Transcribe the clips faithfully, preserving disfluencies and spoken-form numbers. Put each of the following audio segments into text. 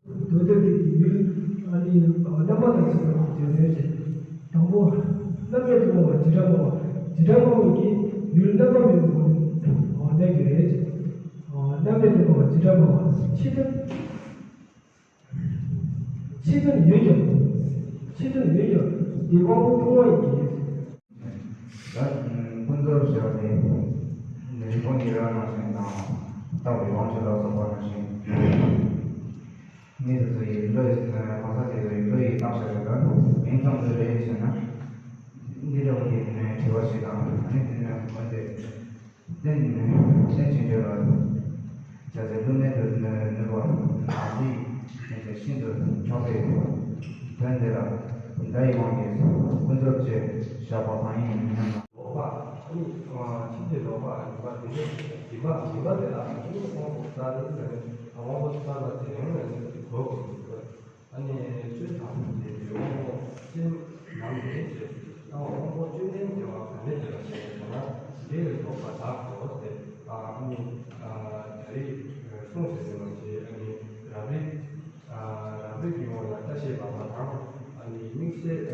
མདོ་སྡེ་འདི་གི་ཡུལ་ཨ་ནི་རྣམ་པ་དང་མཚུངས་པ་ཞིག་བརྗོད་ཟེར་ཞིང་། དང་པོ། རྣམ་དབྱེ་དུ་མ་བ་བྱེ་བྲག་སྨྲ་བ། བྱེ་བྲག་སྨྲ་བ་གིས་ཡུལ་རྣམ་པ་མེད་པའི་སྒོ་ནས་གནས་ཀྱི་རེད། རྣམ་དབྱེ་དུ་མ་བ་བྱེ་བྲག་སྨྲ་བ། ཕྱི་དོན། ཕྱི་དོན་ཡོད་ཀྱང་། ཕྱི་དོན་ཡོད་ཀྱང་། འདི་དབང་པོ་སྤོང་བ་ཡིན་གྱི། ད་ཀུན་རྫོབ་བྱ་བའི་རིགས་པ་ཉེ་རང་ནང་བཞིན་དང་། རྟག་པའི་དབང་ཕྱུག་ལ་སོགས་པ་ནང་བཞིན། མི་དེ་ཚོ་ཡི་བློ་ཡི་གང་ཟག་དེ་ཚོ་ཡི་བློ་ཡི་བཏང་བྱ་རེད་ལ། མིང་ཙམ་དུ་རེད་ཟེར་ན། འདི་འདྲ་བ་དེ་ནས་དྲི་བ་ཞིག་དང་། ཨ་ནི་དེ་ནས་འོན་ཏེ། རྟེན་རྟེན་ཅིང་འབྲེལ་བ། བྱ་ཚེ་བསླུ་མེད་དུ་ནུས་པ་ནང་དེ་ཤིན་ཏུ་ཆོག་པའི་དོན་དེ་ལ། བརྡ་ཡི་དབང་གིས་ཀུན་རྫོབ་ཅེས་བྱ་བ་གང་ཡིན་སྙམ་ན། ལོག་པ། ཨ་ནི་ཕྱིན་ཅི་ལོག་པ་ཡིན་པ་དེ་ནི་སྦྱིན་པ་སྦྱིན་པ་དེ་ལ་ཨ་ནི་དབང་པོ་རྩ་ནི་ལ་ནི་དབང་པོ་རྩ་ལ་དེ་རིང་ལ་ནི་དགོས་དགོས་ཀྱི་ཡོད། ཨ་ནི་སྤྱོད་དང་དེ་དབང་པོ་ཅན་ནམ་ཡིན་ཞེས་དབང་པོ་སྤྱོད་ལྡན་དེ་བ་ག་ནས་ཀྱི་ལ་ཞེས་པ་ན་དེ་ལས་ལྡོག་པ་དག་གོ་སྟེ། ཨ་ནི་ད་རེས་གསུངས་ཟིན་པ་ནང་བཞིན་ཨ་ནི་རབ་རིབ། རབ་རིབ་ཀྱི་ངོ་ལ་ལྟ་ཤེས་པ་མ་དང་། ཨ་ནི་དམིགས་བསལ་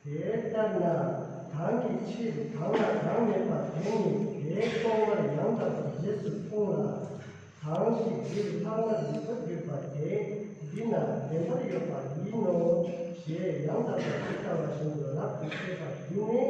དེ་ལྟར་ན་གང་གི་ཕྱིར་གང་ལ་གང་མེད་པ་དེ་ནི་དེའི་སྟོང་པར་ཡང་དག་པར་རྗེས་སུ་མཐོང་ལ། གང་ཞིག་འདིར་ལྷག་མར་མི་འཕོ་གྱུར་པ་དེ་འདི་ན་བདེན་པར་ཡོད་པ་ཡིན་ནོ་ཞེས་ཡང་དག་པར་ཇི་ལྟ་བ་བཞིན་དུ་རབ་ཏུ་བཤད་པ་འདི་ནི།